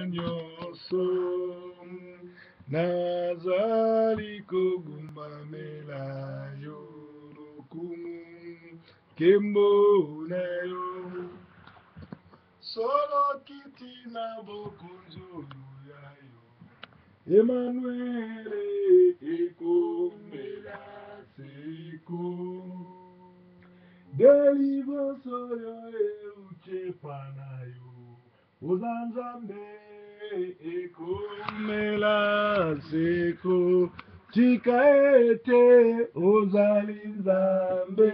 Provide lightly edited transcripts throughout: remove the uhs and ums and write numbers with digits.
nyonso, nazali kogumbamela yo lokumu nkembo na yo. Solo kiti na bokonzi oyo ya yo, Emanuele ekomela seko. Delivrance oyo euti epa na yo, oza Nzambe ekomela seko. Tika ete ozali Nzambe,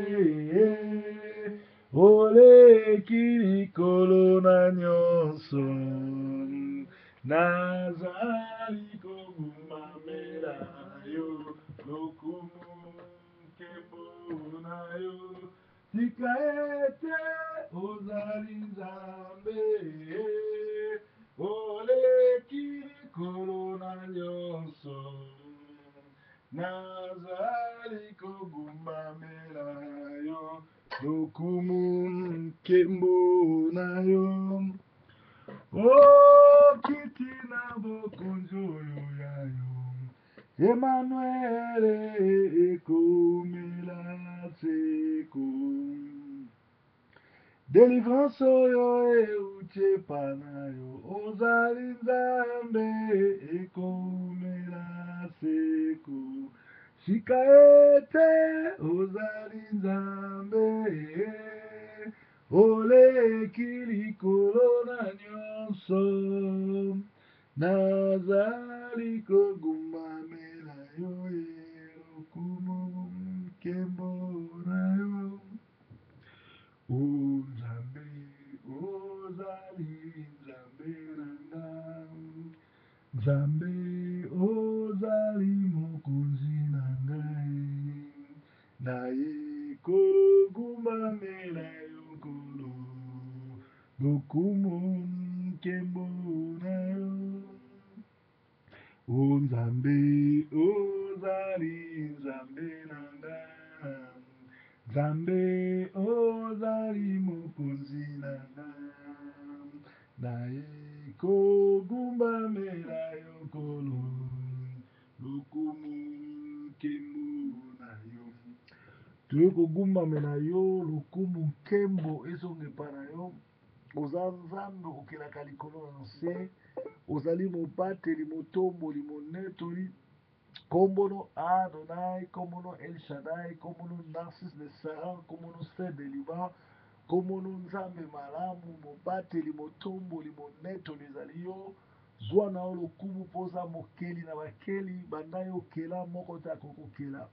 oleki likolo na nyonso. Nazali kogumbamela yo lokumu nkembo na yo. Tika ete ozali Nzambe, oleki likolo na nyonso. Nazali kogumbamela yo lokumu nkembo na yo. Okiti na bokonzi oyo ya yo, Emanuele ekomela seko. Delivrance oyo euti epa na yo, ozali Nzambe ekomela seko. Sika ete ozali Nzambe, oleki likolo na nyonso. Nazali kogumbamela yo ye lokumu nkembo na yo. O Nzambe, ozali Nzambe na nga. Nzambe, ozali mokonzi na ngai. Naye kogumbamela yo Nkolo, lokumu nkembo na yo. O Nzambe, ozali Nzambe na nga. Nzambe, ozali mokonzi na nga. Naye kogumbamela yo Nkolo, lokumu nkembo na yo. Toye kogumbamela yo, lokumu nkembo ezonga epa na yo. Oza Nzambe okelaka likolo na nse, ozali mobateli, motomboli, monetoli. Kombo no Adonai, kombo no El Shaddai, kombo no Narcisse de Saran, kombo no Cèdre de Liban, kombo no Nzambe malamu, mobateli, motomboli, monetoli ezali yo. Zwa na yo lokumu mpo oza mokeli na bakeli, banda yo okela moko te akoki kokela.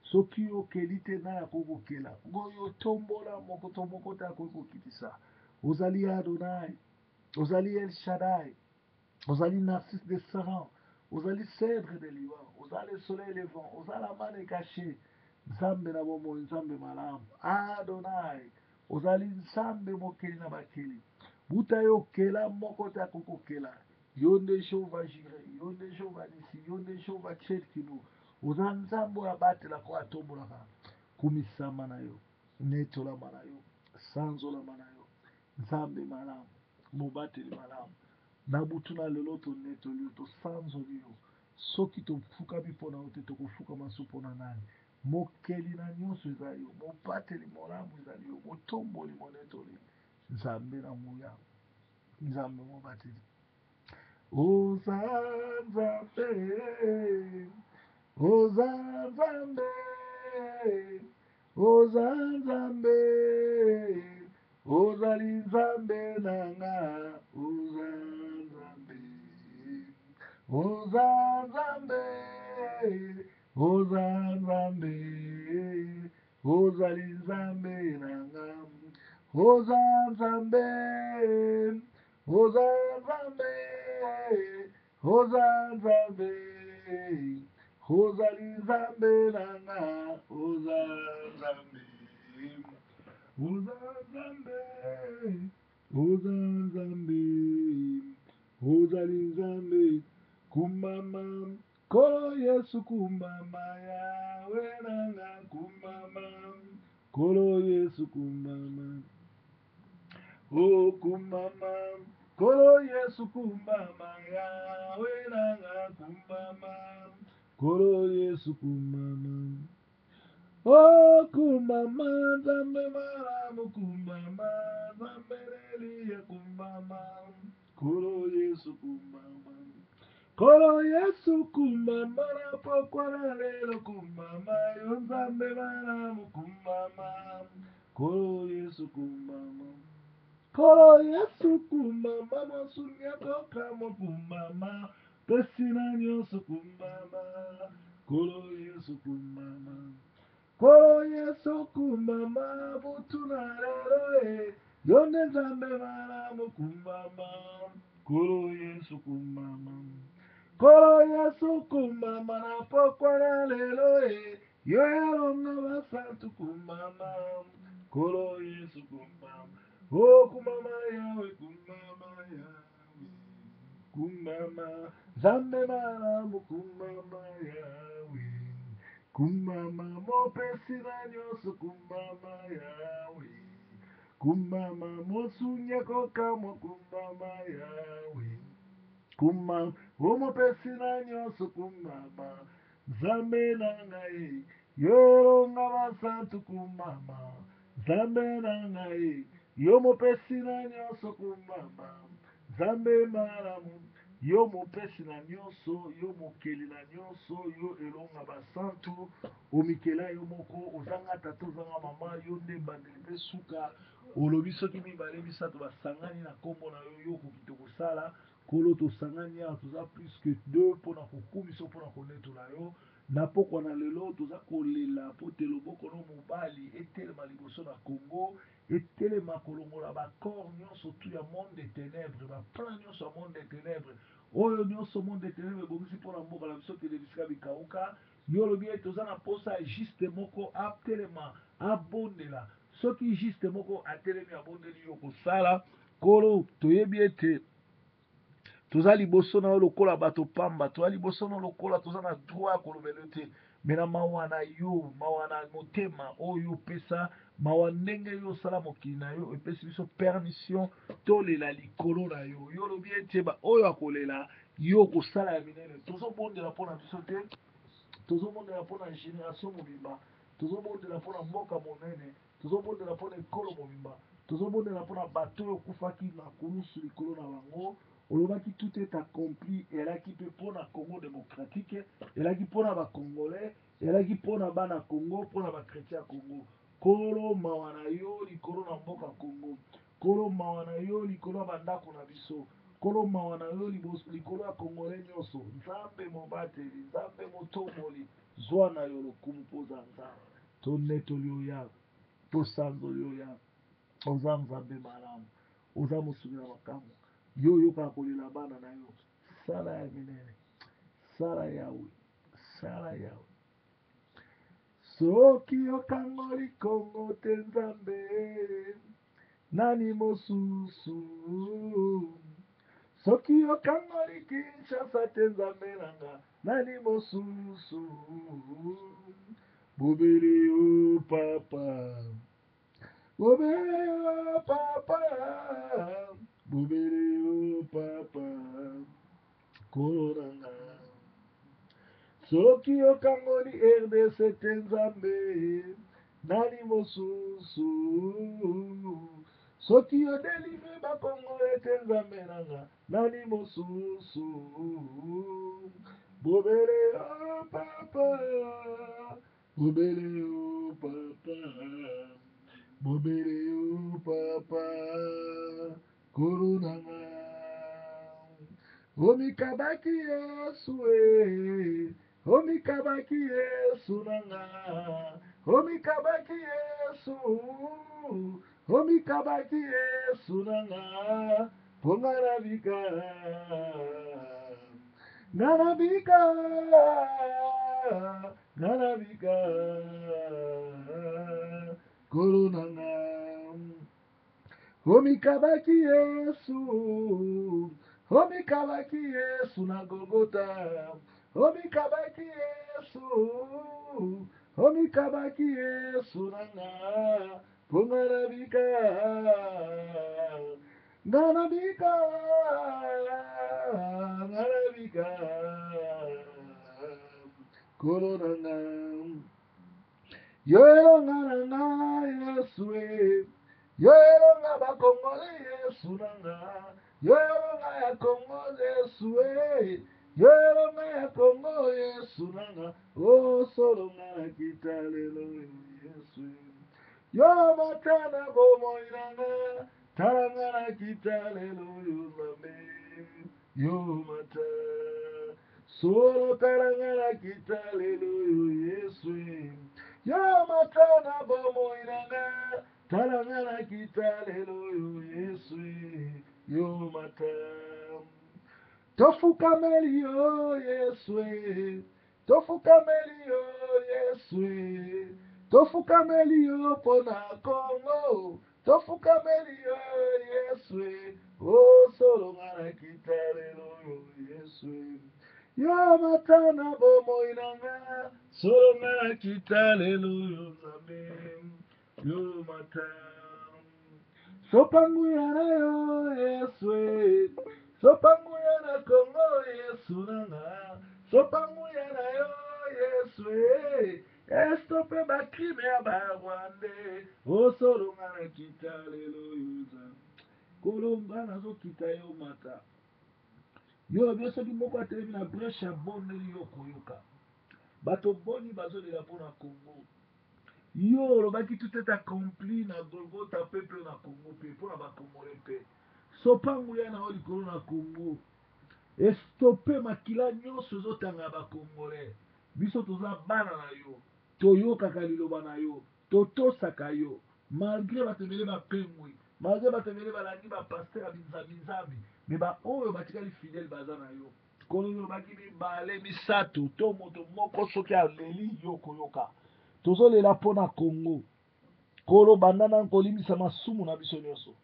Soki yo okeli te nani akoki kokela? Ngoyo otombola moko to moko te akoki kokitisa. Ozali Adonai, ozali El Shaddai, ozali Narcisse de Saran, ozali Cèdre de Liban, oza le soleil levant, oza la manne cachée. Nzambe na bomoi, Nzambe malamu. Adonai, ozali Nzambe mokeli na bakeli. Buta yo okela moko te akoki kokela. Yo nde Jehovah Jireh, yo nde Jehovah Nissi, yo nde Jehovah Tsidkenu. Oza Nzambe oyo abatelaka, oyo atombolaka. Kumisama na yo, netolama na yo, sanzolama na yo. Nzambe malamu, mobateli malamu. Na butu na lelo tonetoli yo, tosanzoli yo. Soki tofukami mpo na yo te, tokofukama su mpo na nani? Mokeli na nyonso eza yo, mobateli molamu ezali yo, motomboli monetoli. Nzambe na nguya, Nzambe mobateli. Oza Nzambe, oza Nzambe, oza Nzambe, ozali Nzambe na nga, oza Nzambe, oza Nzambe, oza Nzambe, ozali Nzambe na nga, oza Nzambe, oza Nzambe, oza Nzambe, ozali Nzambe na nga, oza Nzambe, oza Nzambe, oza Nzambe, ozali Nzambe, kumama, Nkolo Yesu kumama, Yawe na nga kumama, Nkolo Yesu kumama, oh kumama. Nkolo Yesu kumbama, Yawe nanga kumbama, Nkolo Yesu kumbama. Oh kumbama, Nzambe malamu kumbama, Nzambe Eliya kumbama, Nkolo Yesu kumbama. Nkolo Yesu kumbama na pokwa na lelo kumbama, yo Nzambe malamu kumbama, Nkolo Yesu kumbama. Nkolo Yesu kumbama, mosungi akokamwa kumbama, pesi na nyonso kumbama, Nkolo Yesu kumbama. Nkolo Yesu kumbama, butu na lelo e, yo nde Nzambe malamu kumbama, Nkolo Yesu kumbama. Nkolo Yesu kumbama na pokwa na lelo e, yo elonga basantu kumbama, Nkolo Yesu kumbama. O kumbama Yawe, kumbama Yawe, kumbama Nzambe malamu, kumbama Yawe, kumbama mopesi na nyonso, kumbama Yawe, kumbama mosungi akokamwa, kumbama Yawe, kumbama omopesi na nyonso, kumbama Nzambe na ngai, yo elonga basantu, kumbama Nzambe na ngai, yo mopesi na nyonso, kumbama Nzambe malamu, yo mopesi na nyonso, yo mokeli na nyonso, yo elonga basantu, omikela yo moko, ozanga tata, ozanga mama, yo nde ebandeli mpe suka, olobi soki mibale misato basangani na nkombo na yo, yo okoki tokosala. Nkolo, tosangani awa, toza plus que deux mpo na kokumisa, mpo na konetola yo. Na pokwa na lelo, toza kolela mpo te loboko no mobali etelema liboso na Congo, etelema kolongola ba corps nyonso tout ya monde de ténèbres, ba plan nyonso ya monde de ténèbres, oyo nyonso monde de ténèbres ebongisi mpo na mboka na biso kende bisika bikauka. Yo olobi ete toza na posa ya juste moko atelema abondela. Soki juste moko atelemi abondeli, yo kosala. Nkolo, toyebi ete toza liboso na yo lokola bato pamba, toza liboso na yo lokola toza na droit ya kolobela yo te, me na mawa na yo, mawa na motema oyo opesa, mawa ndenge yo osala mokili na yo, epesi biso permission tolela likolo na yo. Yo olobi ete ba oyo akolela yo kosala ya minene. Tozobondela mpo na biso te, tozobondela mpo na génération mobimba, tozobondela mpo na mboka monene, tozobondela mpo na ekolo mobimba, tozobondela mpo na bato oyo okufaki na kulusu likolo na bango. Olobaki tout est accompli, elaki mpe mpo na Congo démocratique, elaki mpo na bacongolais, elaki mpo na bana Congo, mpo na bachrétien ya Congo. Nkolo, mawa na yo likolo na mboka Congo. Nkolo, mawa na yo likolo ya bandako na biso. Nkolo, mawa na yo likolo ya congolais nyonso. Nzambe mobateli, Nzambe motomboli, zwa na yo lokumu mpo oza Nzambe. Tonetoli oya, tosanzoli oya, oza Nzambe malamu, oza mosungi na makambo. Yo oyokaka kolela bana na yo. Sala ya minene, sala Yawe, sala Yawe. Soki okangoli Kongo te Nzambe, nani mosusu? Soki okangoli Kinshasa te Nzambe nanga, nani mosusu? Bobele yo papa, bobele yo papa, bobele yo papa, Nkolo na nga. Soki okangoli RDC te Nzambe, nani mosusu? Soki odelivre bakongole te Nzambe na nga, nani mosusu? Bobele yo papa, bobele yo papa, bobele yo papa, Nkolo na nga. Omikabaki Yesu e, omikabaki Yesu na nga, omikabaki Yesu, omikabaki Yesu na nga, mpo nga nabika, nga nabika, nga nabika, Nkolo na nga. Omikabaki Yesu, omikabaki Yesu na Golgota, omikabaki Yesu, omikabaki Yesu na nga, mpo nga nabika, Nga nabika, nga nabika, Nkolo na nga. Yo elonga na nga Yesu e, yo elonga ba Congolais Yesu na nga, yo elonga ya Congo Yesu e, yo elonga ya Congo Yesu na nga, o solo nga na kita lelo Yesu e. Yo mata na bomoi na nga, tala nga na kita lelo yo Nzambe, yo mata. Solo tala nga na kita lelo yo Yesu e. Yo mata na bomoi na nga, tala nga na kita lelo yo Yesu e. Yo mata. Tofukameli yo Yesu e. Tofukameli yo Yesu e. Tofukameli yo mpo na Kongo. Tofukameli yo Yesu e. O solo nga na kita lelo yo Yesu e. Yo mata na bomoi na nga. Solo nga na kita lelo yo Nzambe. Yo mata. Sopa nguya na yo Yesu e. Sopa nguya na Kongo Yesu na nga. Sopa nguya na yo Yesu e. Estope ba crime ya ba Rwandais. Osolo nga na kita lelo yo Nzambe. Nkolo nga nazokita yo mata. Yo olobi soki moko atelemi na breche abondeli yo okoyoka. Bato boni bazolela mpo na Congo. Yo olobaki tout est accompli na Golgotha mpe mpe na Congo mpe mpo na ba Congolais mpe. Sopa nguya na yo likolo na Congo. Estope makila nyonso ezotanga ya ba Congolais. Biso toza bana na yo. Toyokaka liloba na yo. Totosaka yo. Malgre bato ebele bapengwi, malgre bato ebele balandi ba pasteur ya binzambi-nzambi, mais ba oyo batikali fidèle baza na yo. Nkolo yo olobaki mibale, misato to moto moko soki aleli yo okoyoka. Tozolela mpo na Congo. Nkolo banda nanu kolimbisa masumu na biso nyonso.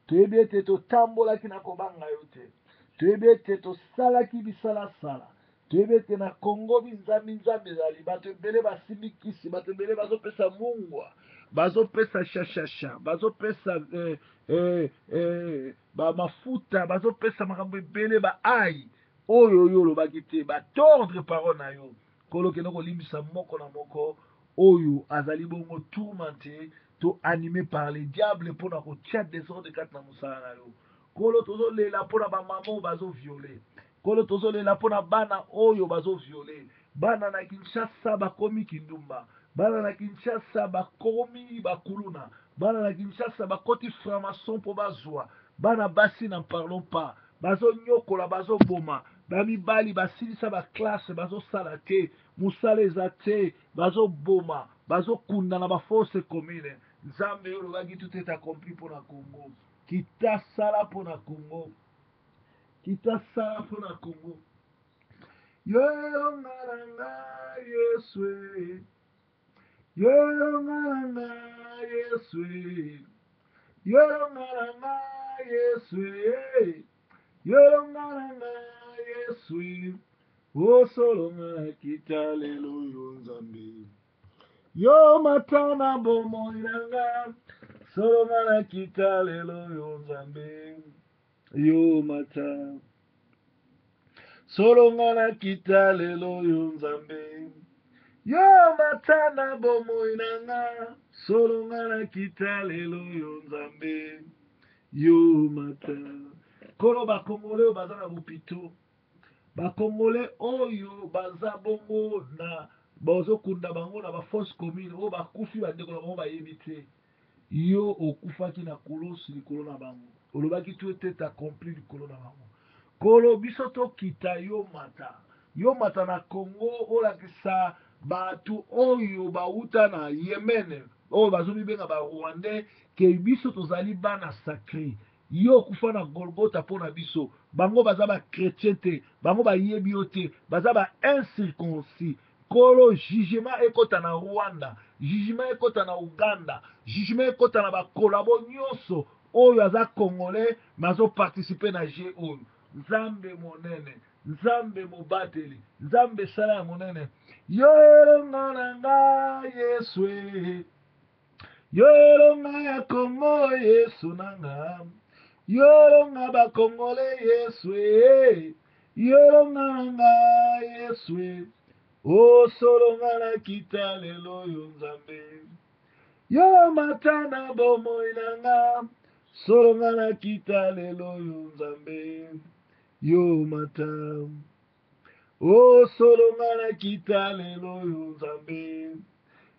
Toyebi ete totambolaki na kobanga yo te. Toyebi ete tosalaki bisalasala. Toyebi ete na Congo binzambi nzambi ezali. Bato ebele basimbi kisi, bato ebele bazopesa mungwa, bazopesa shashasha, bazopesa eh, eh, eh, ba mafuta, bazopesa makambo ebele ba ai oyo yo olobaki te, ba tordre parole na yo. Nkolo kende kolimbisa moko na moko oyo azali bongo tourmenté to animé par le diable mpo na kotia desordre kati na mosala na yo. Nkolo tozolela mpo na bamama oyo bazoviole. Nkolo tozolela mpo na bana oyo bazoviole. Bana na Kinshasa bakomi kindumba. Bana na Kinshasa bakomi bakuluna. Bana na Kinshasa bakoti franc-maçon mpo bazwa. Bana basi n'en parlons pas. Bazonyokola, bazoboma. Bamibali basilisa ba classe bazosala te. Mosala eza te. Bazoboma, bazokunda na ba fosse commune. Nzambe oyo olobaki tout est accompli mpo na Congo. Kita sala mpo na Congo. Kita sala mpo na Congo. Yo elonga na nga Yesu e. Yo elonga na nga Yesu e. Yo elonga na nga Yesu e. Yo elonga na nga Yesu e. Osolo nga kita lelo yo Nzambe. Yo mata na bomoi na nga. Solo nga na kita lelo yo Nzambe. Yo mata. Solo nga na kita lelo yo Nzambe. Yo mata na bomoi na nga. Solo nga na kita lelo yo Nzambe. Yo mata. Nkolo ba Congolais oyo baza na bopito. Ba Congolais oyo baza bongo na bazokunda bango na ba fosse commune oyo bakufi bandeko na bango bayebi te. Yo okufaki na kurusi likolo na bango. Olobaki tout est accompli likolo na bango. Nkolo biso tokita yo mata. Yo mata na Congo olakisa bato oyo bauta na Yemen oyo bazomibenga ba Rwandais ke biso tozali bana sacré. Yo okufa na Golgotha mpo na biso. Bango baza ba chretien te, bango bayebi yo te, baza ba incirconcis. Nkolo jugement ekota na Rwanda, jugement ekota na Ouganda, jugement ekota na ba collabo nyonso oyo aza congolais mais azo participer na jeu oyo. Nzambe monene, Nzambe mobateli, Nzambe sala ya monene. Yo elonga na nga Yesu e. Yo elonga ya Congo Yesu na nga. Yolonga ba Congolais Yesu eh. Yolonga na nga Yesu eh. Osolonga na kita lelo yo Nzambe. Yo mata na bomoi na nga. Solonga na kita lelo yo Nzambe. Yo mata. O solo nga na kita lelo yo Nzambe.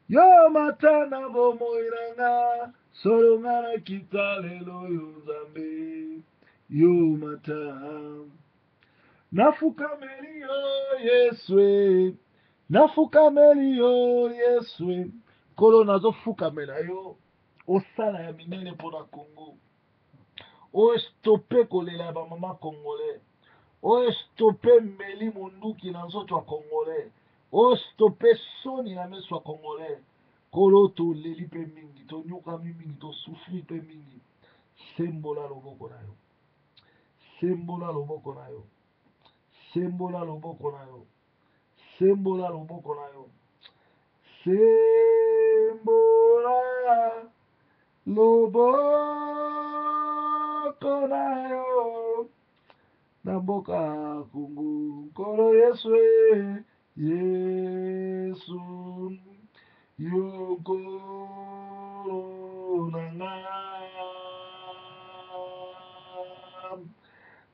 Yo mata na bomoi na nga. Solo nga na kita lelo yo Nzambe. Yo mata. Nafukameli yo Yesu e. Nafukameli yo Yesu e. Nkolo nazofukamela yo osala ya minene mpo na Congo. O stopper kolela ya ba mama congolais. O stopper mbeli munduki na nzoto ya congolais. O stopper soni na meso ya congolais. Nkolo toleli pe mingi, tonyokami mingi, to souffrir pe mingi. Sembola loboko na yo. Sembola loboko na yo. Sembola loboko na yo. Sembola loboko na yo. Sembola loboko na yo na mboka Kongo. Nkolo Yesu e, Yesu yo Nkolo na nga.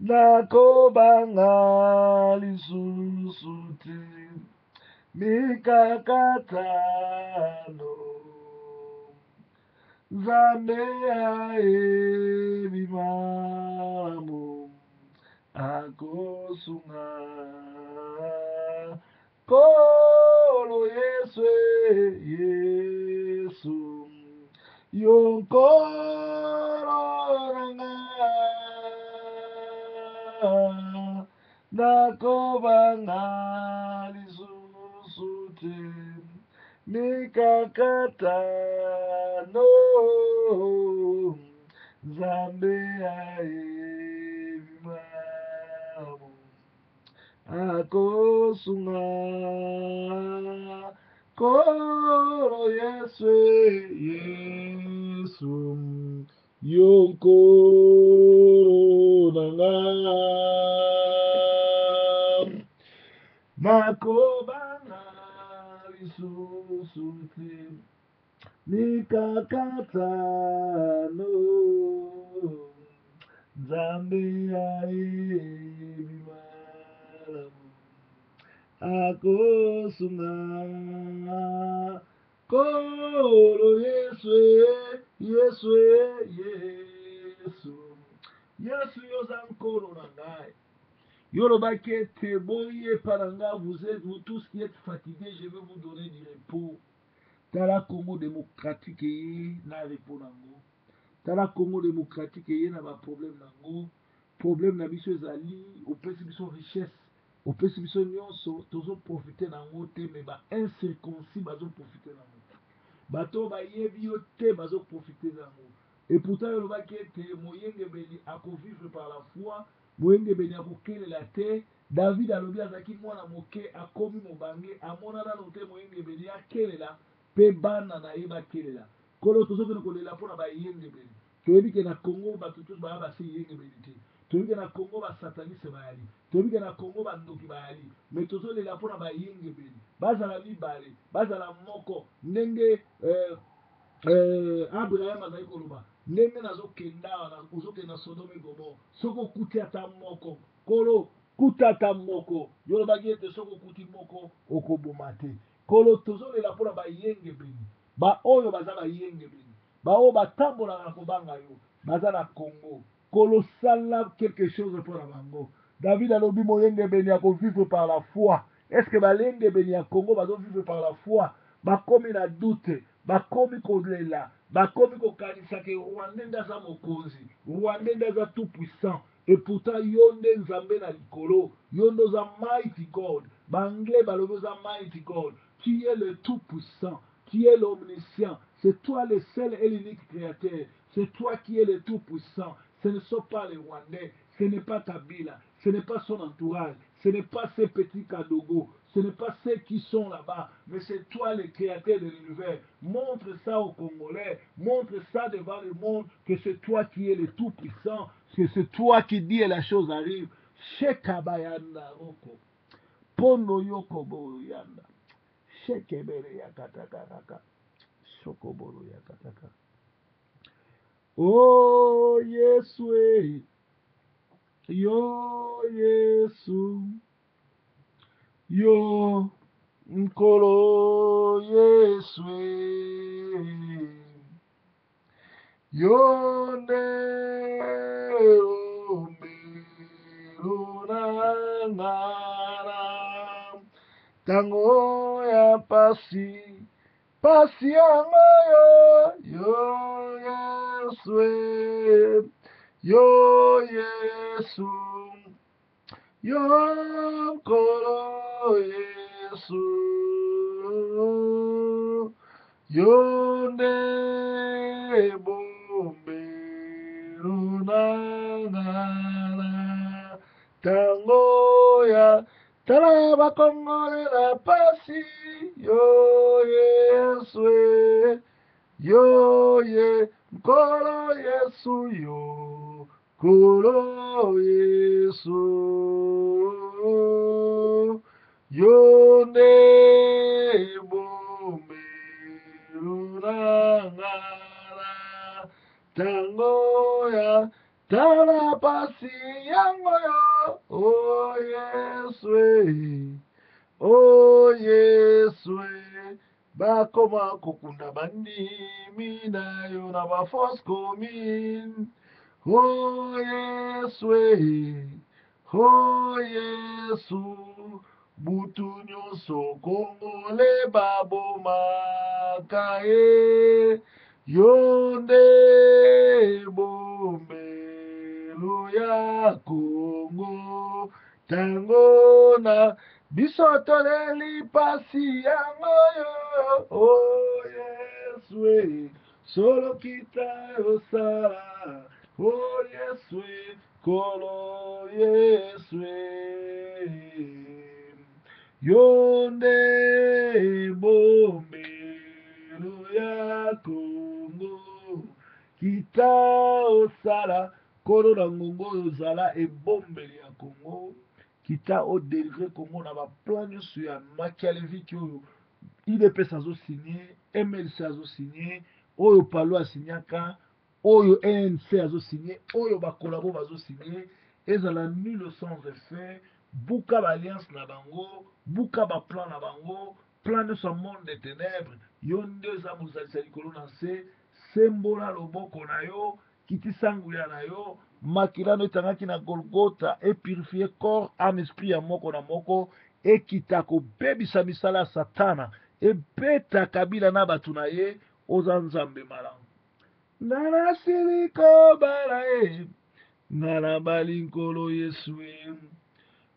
Nakobanga lisusu te mikakatano. Nzambe ayebi malamu akosunga. Nkolo Yesu, Yesu, yo Nkolo na nga, nakobanga lisusu te mikakatano. Nzambe ayebi malamu akosunga. Nkolo Yesu, Yesu, yo Nkolo na nga, nakobanga lisusu te mikakatano. Nzambe ayebi malamu akosunga. Nkolo Yesu, Yesu, Yesu, Yesu, yo oza Nkolo na ngai. Yo olobaki ete boye epa na ngai, vous êtes, vous tous qui êtes fatigués, je vais vous donner du repos. Tala Congo démocratique eye na repos nango. Tala Congo démocratique eye na ba problème nango. Problème na biso ezali opesi biso richesse, opesi biso nyonso, tozo profiter nango te, mais ba incirconcis bazo profiter nango. Bato oyo bayebi yo te bazo profiter nango. Et pourtant yo olobaki ete moyengebeni ako vivre par la foi, moyengebeni akokelela te. David alobi azalaki mwana moke akomi mobange, amona nano te moyengebeni akelela pe bana na ye bakelela. Nkolo tozokende kolela mpo na bayengebeni. Toyebi ke na Congo bato tous baya basi yengebeni te. Toyebi ke na Congo ba sataniste bayali. Toyebi ke na Congo ba ndoki bayali. Mais tozolela mpo na bayengebeni. Bazala mibale, bazala moko ndenge eh, eh, Abraham azali koloba ndenge nazokenda awa, ozokenda Sodome et Gomorrhe, soki okuti ata moko, Nkolo kuta ata moko. Yo olobaki ete soki okuti moko okoboma te. Nkolo tozolela mpo na bayengebeni, baoyo baza bayengebeni, baoyo batambolaka na kobanga yo, baza na Congo. Nkolo sala quelque chose mpo na bango. David alobi moyengebeni ako vivre par la foi. Est-ce que bayengebeni ya Congo bazo vivre par la foi? Bakomi na doute, bakomi kolela, bakomi kokanisa ke Rwandais nde aza mokonzi, Rwandais nde aza tout puissant. Et pourtant yo nde Nzambe na likolo, yo nde oza mighty God. Ba anglais balobi oza mighty God. Tu es le tout puissant, tu es l'omniscient, c'est toi le seul et l'unique créateur, c'est toi qui es le tout puissant. Ce ne sont pas les Rwandais, ce n'est pas Kabila, ce n'est pas son entourage, ce n'est pas ces petits Kadogo, ce n'est pas ceux qui sont là-bas, mais c'est toi le créateur de l'univers. Montre ça aux Congolais, montre ça devant le monde que c'est toi qui es le tout puissant. Que c'est toi qui dis et la chose arrive. Shekabayanda roko. Pondo yoko boyanda. Shekebere yakatakaraka. Shokoboro yakataka. Oh Yesu eh. Yo Yesu. Yo Nkolo Yesu eh. Yo nde omelo na nga na tango ya pasi, pasi yango yo, yo Yesu e, yo Yesu, yo Nkolo Yesu, yo nde ebombelo na nga na tango ya tala bakongole na pasi, yo Yesu e, yo ye Nkolo Yesu, yo Nkolo Yesu, yo nde ebombelo na nga na tango ya tala pasi yango yo, o Yesu e, o Yesu e, bakoma kokunda bandimi na yo na ba fosse commune, o Yesu e, o Yesu, butu nyonso kongole babomaka ye, yo nde ebombelo ya Kongo, tango na biso toleli pasi yango yo, o Yesu e, solo kita osala, o Yesu e, Nkolo Yesu e, yo nde ebombelo ya Kongo, kita osala, Nkolo na ngongo oyo ozala ebombeli ya Kongo, kita odelivre Kongo na baplan nyonso ya machiavélique oyo UDPS azosigne, MLC azosigne, oyo Palo asignaka, oyo ANC azosigne, oyo bakolabo bazosigne, ezala nul sans effet. Buka baalliance na bango, buka baplan na bango, plan nyonso ya monde de ténèbres. Yo nde eza mozalisa likolo na nse, sembola loboko na yo, kitisa nguya na yo, makila no etangaki na Golgota epurifie corps, âme, esprit ya moko na moko, ekita kobebisa misala ya Satana, ebeta Kabila na bato na ye. Oza Nzambe malamu. Nga nasili kobala ye, nga nabali Nkolo Yesu e.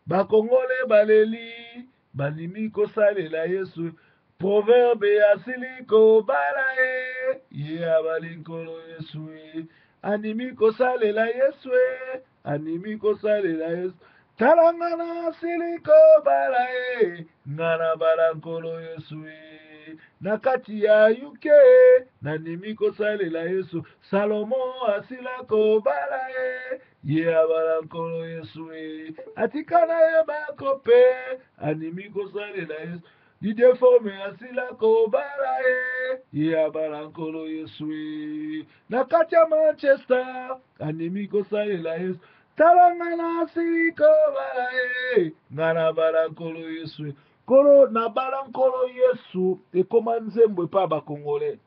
Bakongole baleli, bandimi kosalela Yesu. Proverbe asili kobala ye, ye abali Nkolo Yesu e. Andimi kosalela Yesu e, andimi kosalela Yesu. Tala nga nasili kobala ye, nga nabala Nkolo Yesu e. Na kati ya UK nandimi kosalela Yesu. Salomo asila kobala ye, ye abala Nkolo Yesu e. Atika na ye bakope, andimi kosalela Yesu. Didier Forme asila kobala ye, ye abala Nkolo Yesu e. Na kati ya Manchester andimi kosalela Yesu. Tala nga nasili kobala ye, nga nabala Nkolo Yesu e. Nkolo nabala Nkolo Yesu ekoma nzembo epai ya bakongole.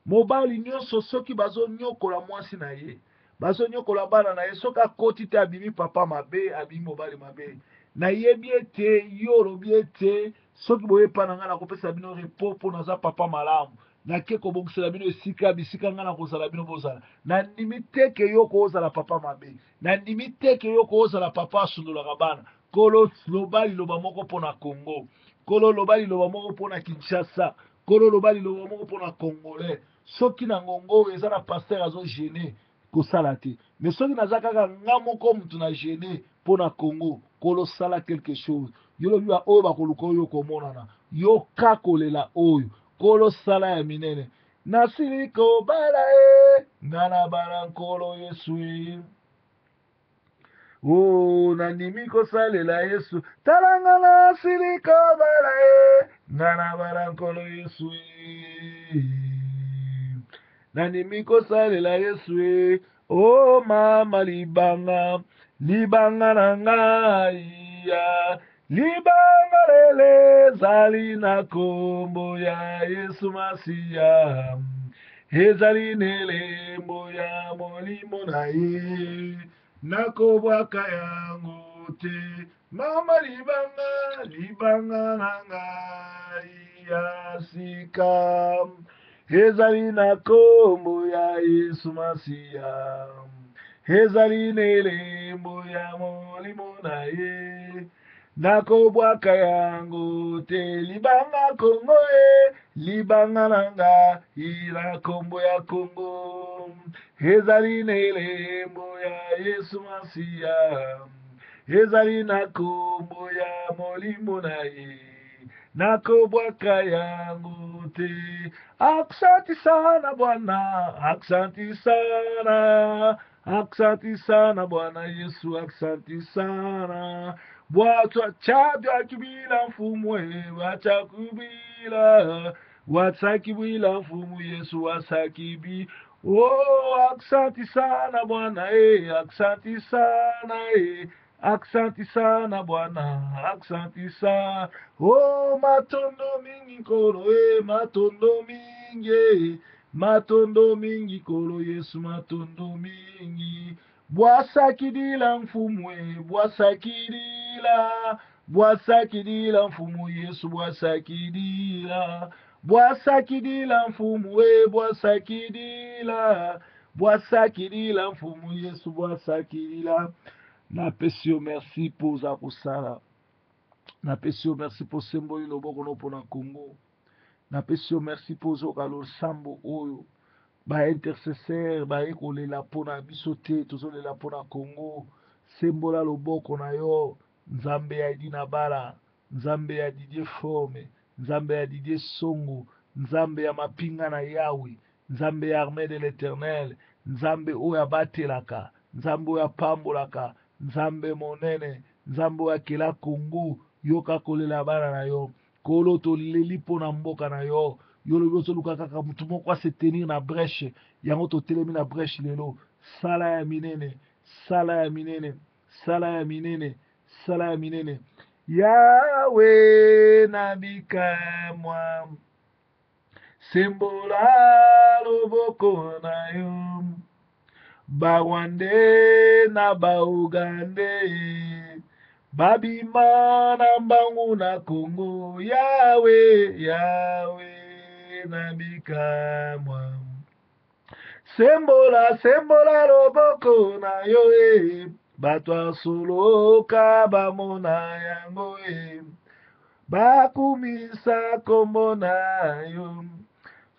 Mobali nyonso soki bazonyokola mwasi na ye, bazonyokola bana na ye, soki akoti te abimi papa mabe, abimi mobali mabe. Nayebi ete yo olobi ete soki boye epai na ngai nakopesa bino repos mpo naza papa malamu, nake kobongisela bino esika, bisika ngai nakozala bino bozala. Nandimi te ke yo kozala papa mabe, nandimi te ke yo kozala papa asundolaka bana. Nkolo loba liloba moko mpo na Congo, Nkolo loba liloba moko mpo na Kinshasa, Nkolo loba liloba moko mpo na Congolais. Soki na ngongo oyo eza na pasteur azo gêner kosala te, mais soki naza kaka nga moko mutu na gêner mpo na Congo, Nkolo sala quelque chose. Yo lobi ba oyo bakoluka oyo komonana, yoka kolela oyo, Nkolo sala ya minene. Nasili kobala ye, nga nabala Nkolo Yesu e. O nandimi kosalela Yesu. Tala nga nasili kobala ye, nga nabala Nkolo Yesu e. Nandimi kosalela Yesu e. O mama libanga, libanga na ngai ya libanga lele ezali na kombo ya Yesu Masiya, ezali na elembo ya molimo na ye, nakobwaka yango te. Mama libanga, libanga na ngai ya sika, ezali na kombo ya Yesu Masiya, ezali na elembo ya molimo na ye, nakobwaka yango te. Libanga Kongo e, libanga na ngai na kombo ya Kongo, ezali na elembo ya Yesu Masiya, ezali na kombo ya molimo na ye, nakobwaka yango te. Aksanti sana Bwana, aksanti sana, aksanti sana Bwana Yesu, aksanti sana. Bwatwa chabya kibila mfumu e, wacha kubila, watsakibwila mfumu Yesu wasakibi. Oh, aksanti sana Bwana e, aksanti sana e, aksanti sana Bwana, aksanti sana. Oh, matondo mingi Nkolo e, matondo mingi e, matondo mingi Nkolo Yesu, matondo mingi. Bwasakidila mfumu e, bwasakidila, bwasakidila mfumu Yesu, bwasakidila, bwasakidila mfumu e, bwasakidila, bwasakidila mfumu Yesu, bwasakidila. Napesi yo merci mpo oza kosala, napesi yo merci mpo osemboli loboko no mpona Congo, napesi yo merci mpo ozoka losambo oyo ba intercesseur baye kolela mpona biso te, tozolela mpona Congo. Sembola loboko na yo, Nzambe ya Edina Bala, Nzambe ya Didier Forme, Nzambe ya Didier Songo, Nzambe ya mapinga na Yawe, Nzambe ya armée de l'Éternel, Nzambe oyo abatelaka, Nzambe oyo apambolaka, Nzambe monene, Nzambe oyo akela Congo, yoka kolela bana na yo. Kolo, toleli mpo na mboka na yo. Yo lobi ozoluka kaka motu moko ase tenir na brèche, yango totelemi na brèche lelo. Sala ya minene, sala ya minene, sala ya minene, sala ya minene. Yawe na bikamwa, sembola loboko na yo, Barwande na Baugande babima na mbangu na Congo. Yawe, Yawe na bikamwa, sembola, sembola loboko na yo e, bato asoloka bamona yango e, bakumisa kombo na yo.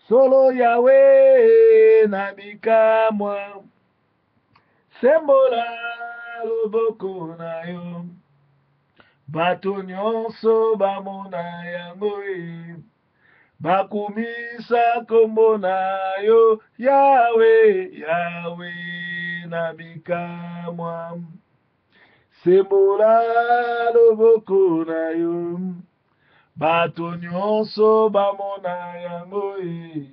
Solo Yawe na bikamwa, sembola loboko na yo, bato nyonso bamona yango e, bakumisa kombo na yo. Yawe, Yawe na bikamwa, sembola loboko na yo, bato nyonso bamona yango e,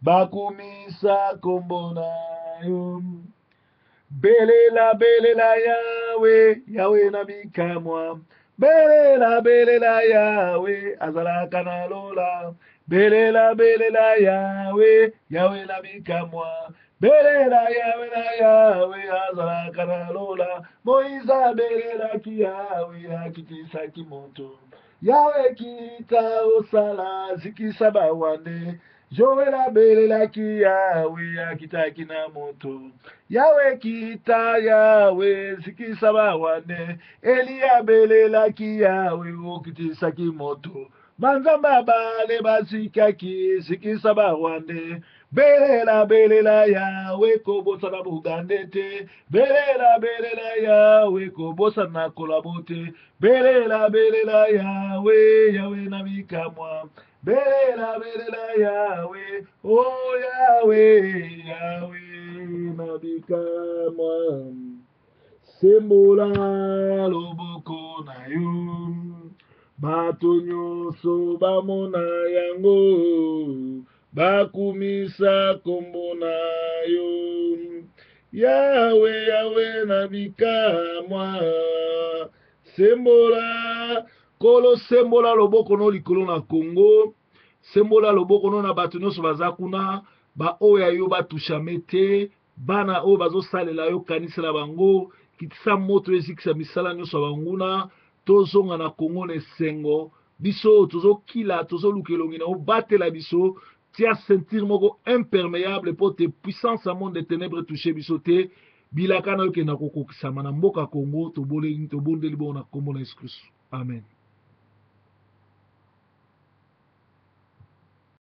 bakumisa kombo na yo. Belela, belela Yawe, Yawe na bikamwa, belela, belela Yawe, azalaka na lola. Belela, belela Yawe, Yawe na bikamwa, belela Yawe na Yawe, azalaka na lola. Moïse abelelaki Yawe, akitisaki moto. Yawe kita osala, zikisa bawande. Joel abelelaki Yawe, akitaki na moto. Yawe kita, Yawe zikisa bawande. Eli abelelaki Yawe, okitisaki moto. Banzambe abale bazikaki, zikisa bawande. Belela, belela Yawe, kobosana Bugande te. Belela, belela Yawe, kobosana kolabo te. Belela, belela Yawe, Yawe na bikamwa. Belela, belela Yawe, oh Yawe, Yawe na bikamwa. Sembola loboko na yo, bato nyonso bamona yango, bakumisa kombo na yo. Yawe, Yawe na bikamwa, sembola Nkolo, sembola loboko no likolo na Congo, sembola loboko no na bato nyonso baza kuna, baoyo ya yo batushame te, bana oyo bazosalela yo, kanisela bango, kitisa moto ezikisa misala nyonso ya banguna, tozonga na Congo na esengo. Biso oyo tozokila, tozoluka elongi na yo, batela biso, tia ceinture moko impermeable mpo te puissance ya monde de ténèbres touche biso te. Bilaka na yo ekenda kokokisama na mboka Congo. Tobondeli bongo na kombo na Yesu Kristu, amen.